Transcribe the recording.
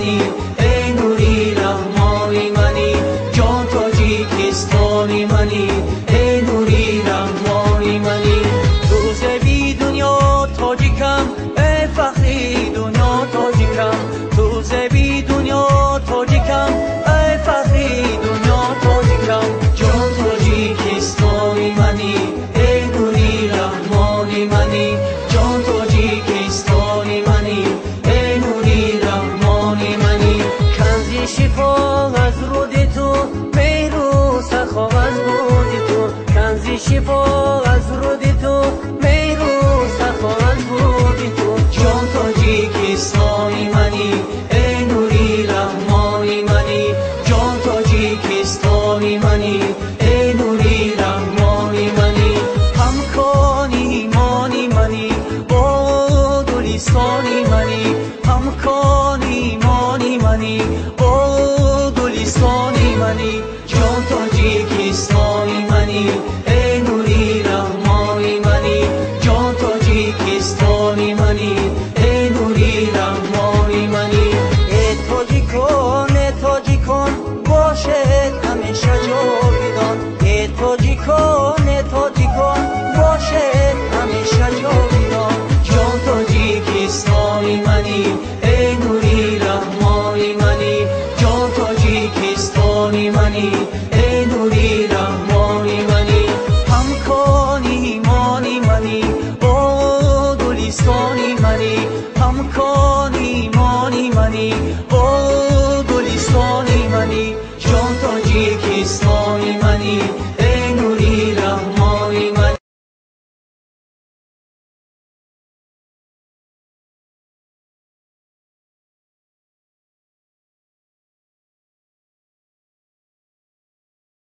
мани, эй нури раҳмони мани, ҷон Тоҷикистони мани, эй нури раҳмони мани. Ту зеби дунё тоҷикам, эй фахри дунё тоҷикам, ту зеби дунё тоҷикам, эй фахри дунё тоҷикам, ҷон Тоҷикистони мани, эй нури раҳмони мани, ҷон Тоҷикистони мани, эй нури раҳмони мани. Канзи шифо аз руди ту, меҳру сахо аз буди ту, канзи шифо аз руди ту, меҳру сахо аз буди ту, ҷон Тоҷикистони мани, эй нури раҳмони мани, ҷон Тоҷикистони мани, эй нури раҳмони мани. Ҳамкони имони мани, бо гулистони мани, ҳамкони имони мани, бо гулистони мани, ҷон Тоҷикистони мани, эй нури раҳмони мани, ҷон Тоҷикистони мани, эй нури раҳмони мани. Э тоҷикон, э тоҷикон, бошед ҳамеша ҷовидон, э тоҷикон, э тоҷикон, бошед ҳамеша ҷовидон, ҷон Тоҷикистони мани, эй нури раҳмони мани, ҷон Тоҷикистони мани, эй нури раҳмони мани. Ҳамкони имони мани, бо гулистони мани, ҳамкони имони мани, бо гулистони мани, ҷон Тоҷикистони мани,